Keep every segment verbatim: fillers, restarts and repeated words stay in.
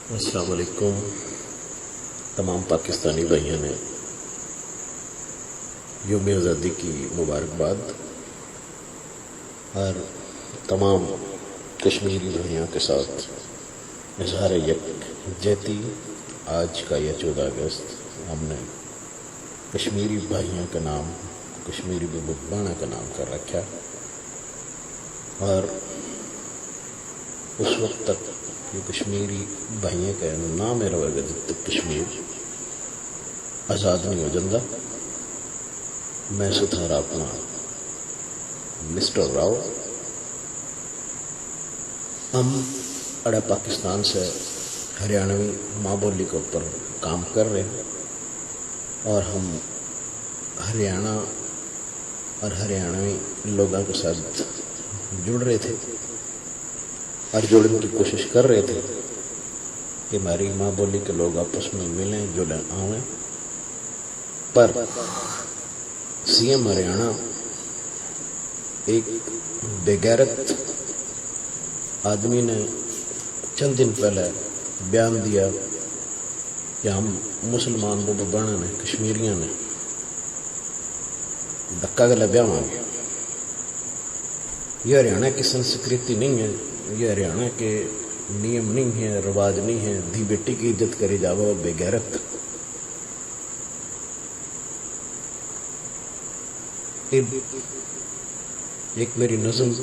अस्सलाम वालेकुम। तमाम पाकिस्तानी भाइयों ने योम आज़ादी की मुबारकबाद और तमाम कश्मीरी भाइयों के साथ इजहार यकजहती। आज का यह चौदह अगस्त हमने कश्मीरी भाइयों का नाम, कश्मीरी बब्बाना का नाम कर रखा। और उस वक्त तक ये कश्मीरी भाइयों का नाम ही रहेगा जब तक कश्मीर आज़ाद नहीं हो जाता। मैं सुथारा अपना मिस्टर राव। हम अड़ा पाकिस्तान से हरियाणवी माँ बोली के ऊपर काम कर रहे हैं और हम हरियाणा और हरियाणवी लोगों के साथ जुड़ रहे थे और जुड़ने की कोशिश कर रहे थे कि हमारी माँ बोली के लोग आपस में मिलें, जुलें, आवें। पर सीएम हरियाणा एक बेगैरत आदमी ने चंद दिन पहले बयान दिया कि हम मुसलमान बब्बाना ने, कश्मीरियां ने धक्का गला ब्यावांगे। ये हरियाणा की संस्कृति नहीं है, ये हरियाणा के नियम नहीं है, रिवाज नहीं है। धी बेटी की इज्जत करी जावे, वो बेगैरत। इब एक मेरी नज़म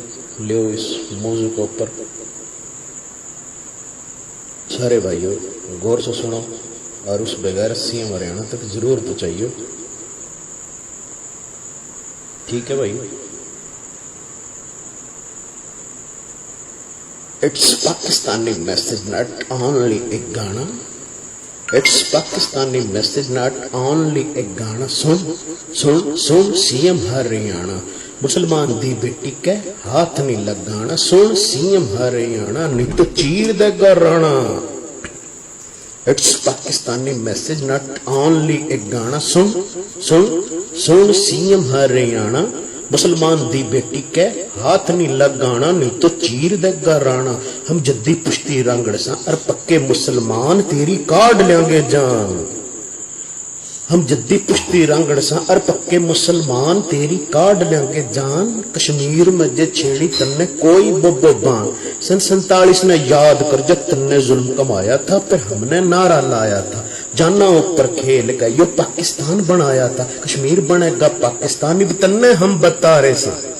लियो इस मौजू के ऊपर। सारे भाइयों, गौर से सुनो और उस बेगैरत सीएम हरियाणा तक जरूर पहुंचाइयो। ठीक है भाई? It's Pakistani message, not only एक गाना। It's Pakistani message, not only एक गाना। सुन, सुन, सुन सीएम हरियाणा, मुसलमान दी बेटी के हाथ नहीं लगाना। सुन सीएम हरियाणा, नहीं तो चीर दे गराना। It's Pakistani message, not only एक गाना। सुन, सुन, सुन सीएम हरियाणा, मुसलमान दी बेटी के हाथ नहीं लगाना, नहीं तो चीर दे गराना। हम जद्दी पुश्ती रांगड़ सां और पक्के मुसलमान, तेरी काढ़ लेंगे जान। हम जद्दी पुश्ती रांगड़ सां और पक्के मुसलमान, तेरी काढ़ लेंगे जान। कश्मीर में जे छेड़ी तन्ने कोई बब्बो बान। सन सैंतालीस ने याद कर, जब तन्ने जुल्म कमाया था, फिर हमने नारा लाया था, जाना ऊपर खेल के यो पाकिस्तान बनाया था। कश्मीर बनेगा पाकिस्तान, इब तन्ने हम बता रहे से।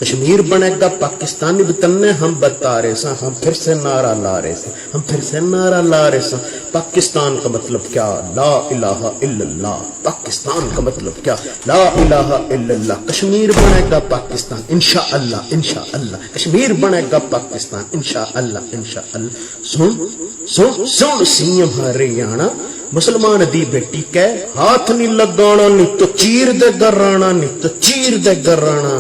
कश्मीर बनेगा पाकिस्तान, इब तन्ने हम बता रहे सां। हम फिर से नारा ला रहे सां, हम फिर से नारा ला रहे सां। पाकिस्तान का मतलब क्या? ला इलाहा इल्लल्लाह। पाकिस्तान का मतलब क्या? ला इलाहा इल्लल्लाह। कश्मीर बनेगा पाकिस्तान, इंशा अल्लाह, इंशा अल्लाह। कश्मीर बनेगा पाकिस्तान, इंशा अल्लाह, इंशा अल्लाह। सुन, सुन, सुन सीएम हरियाणा, मुसलमान दी बेटी के हाथ नहीं लगाना, नहीं तो चीर दे गराना, नहीं तो चीर दे गराना।